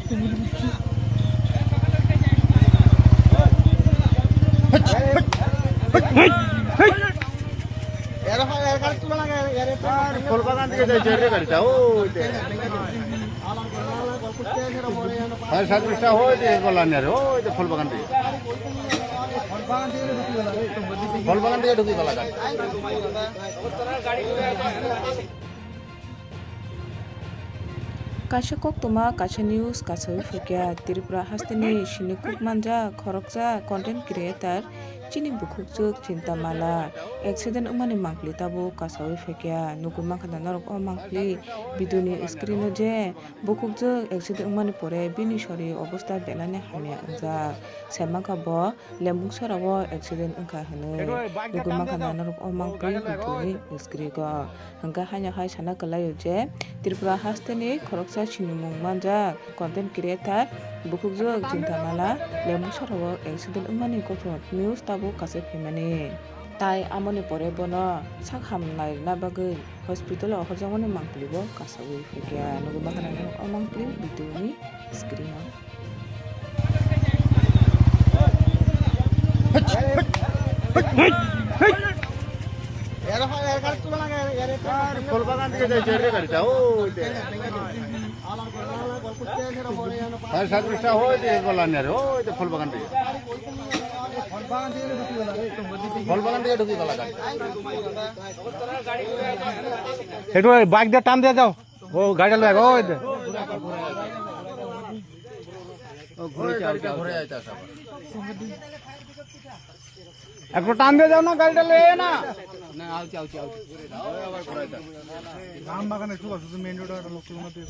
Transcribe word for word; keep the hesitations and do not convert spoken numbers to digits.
Phulbagan dige jai jai re gari ta, oi de. Hai, sat bista, oi de, gola ne re, oi de, Phulbagan dige. Phulbagan dige dhuki gola gari. Kaisa koktwma, kaisa news kasawi phaikha. Tripura hasteni sini kuk manjak khoroksa content creator chini bukhukjwk Chintamala accident wngmani mangpli tabuk kasawi phaikha. Nugwi mankha da norok o mangpli video ni screen o je bukhukjwk accident wngmani pore bini sori obostha belai ni hamya wngjak. Sai mankha bo Lembung sora o accident wngkha hwnwi. Nugwi mankha da norok o mangpli video ni screen o. Hwnkhe haino hai sana kwlaio je Tripura hasteni khoroksa sinimung manjak content creator bukhukjwk Chintamala Lembung sora o accident wngmani kothoma news tabuk kasai phaimani. Tai amoni pore bono sak hamnai rwna bagwi hospital o hojagmani mangpli bo kasawi phaikha. Nugwi mankha da norok o mangpli video ni screen o. Phulbagan dige jai jai re gari ta, oi de. Hai, sat bista, oi de, gola ne re, oi de, Phulbagan dige. Phulbagan dige dhuki gola gari. একটু বাইক দিয়ে টান দিয়ে যাও। ও গাড়িটা লো, ও, এই দে। ও, ঘুরে যাও, যাও, যাও। একটু টান দিয়ে যাও না, গাড়িটা লো না। না, আউছি, আউছি, আউছি। রাম বাগানে খুব অসুস্থ, মেইন রোড আর লোক কিলোমিটার।